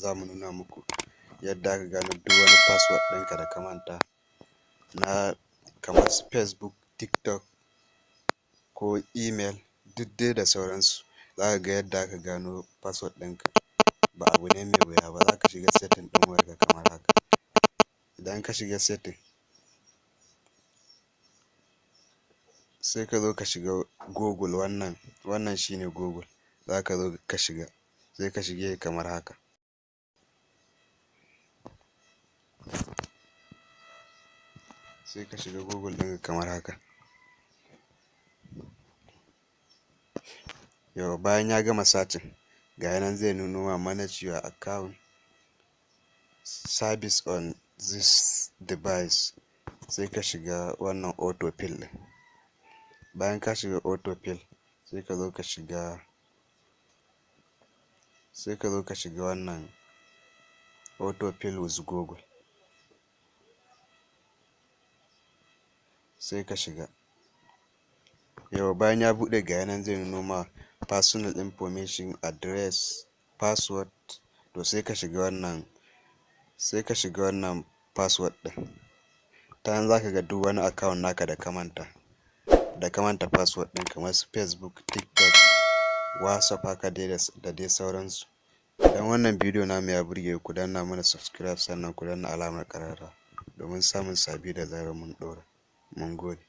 za mu nuna muku yadda aka gano duk wani password ɗinka da ka manta na kamar su Facebook, TikTok ko email, duk dai da sauransu. Za ka ga yadda aka gano password ɗinka, ba abu ne mai wuya ba. Za ka shiga setting ɗin wayarka kamar haka. Idan ka shiga setting, sai ka zo ka shiga Google. Wannan shine Google. Za ka zo ka shiga, sai ka shige kamar haka. Sai ka shiga Google ɗinka kamar haka. Yauwa, bayan ya gama searching, ga nan zai nuno ma "Manage your account service on this device". Sai ka shiga wannan autofill ɗin. Bayan ka shiga autofill, sai ka zo ka shiga wannan autofill with Google. Sai ka shiga. Yauwa, bayan ya buɗe, ga nan zai nuno ma personal information, address, password. To, sai ka shiga wannan password ɗin. Ta nan za ka ga duk wani account naka da ka manta password ɗin, kamar su Facebook, TikTok, WhatsApp, haka dai da dai sauransu. Idan wannan bidiyo namu ya burge ku, danna mana subscribe, sannan ku danna alamar ƙararrawa domin samun sabbi da zarar mun ɗora. Mun gode.